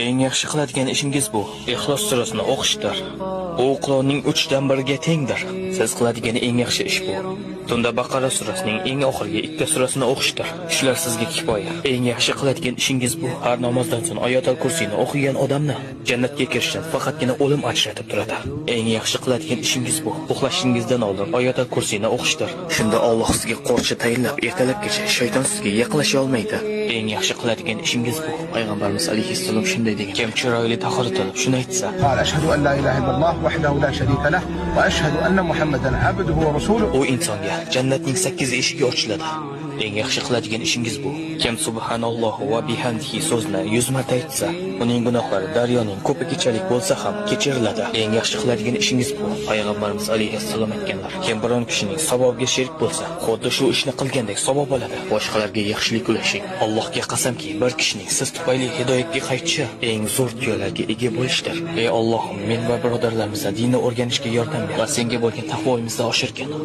Eng yaxshi qiladigan ishingiz bu Ixlos surasini o'qishdir. U Qur'onning 1/3ga tengdir. Siz qiladigan eng yaxshi ish bu tunda Baqara surasining eng oxirgi 2 surasini o'qishdir. Shular sizga kifoya. Eng yaxshi qiladigan ishingiz bu har namozdan so'ng Oyatul Kursini o'qigan odamni jannatga kirishdan faqatgina o'lim ajratib turadi. Eng yaxshi qiladigan ishingiz bu uxlashingizdan oldin Oyatul Kursini o'qishdir. Shunda Alloh sizga qo'riqchi tayinlab, ertalabgacha shayton sizga yaqinlasha olmaydi. Eng yaxshi qiladigan ishingiz bu Payg'ambarimiz alayhissalom shunday degan: kim chiroyli tahorat olib shuni aytsa, قال أشهد أن لا إله إلا الله وحده لا شريك له وأشهد أن محمدا عبده ورسوله u insonga jannatning 8 eshigi ochiladi. Eng yaxshi qiladigan ishingiz bu kim subhanallohu va bihamdihi so'zini 100 marta aytsa, uning gunohlari daryoning ko'pigichalik bo'lsa ham kechiriladi. Eng yaxshi qiladigan ishingiz bu Payg'ambarimiz alayhissalom aytganlar: kim biron kishining savobiga sherik bo'lsa, xuddi shu ishni qilgandek savob oladi. Boshqalarga yaxshilik ulashing. Allohga qasamki, bir kishining siz tufayli hidoyatga qaytishi eng zo'r tuyalarga ega bo'lishdir. Ey Allohim, men va birodarlarimizga dinni o'rganishga yordam ber va senga bo'lgan taqvoimizni oshirgin.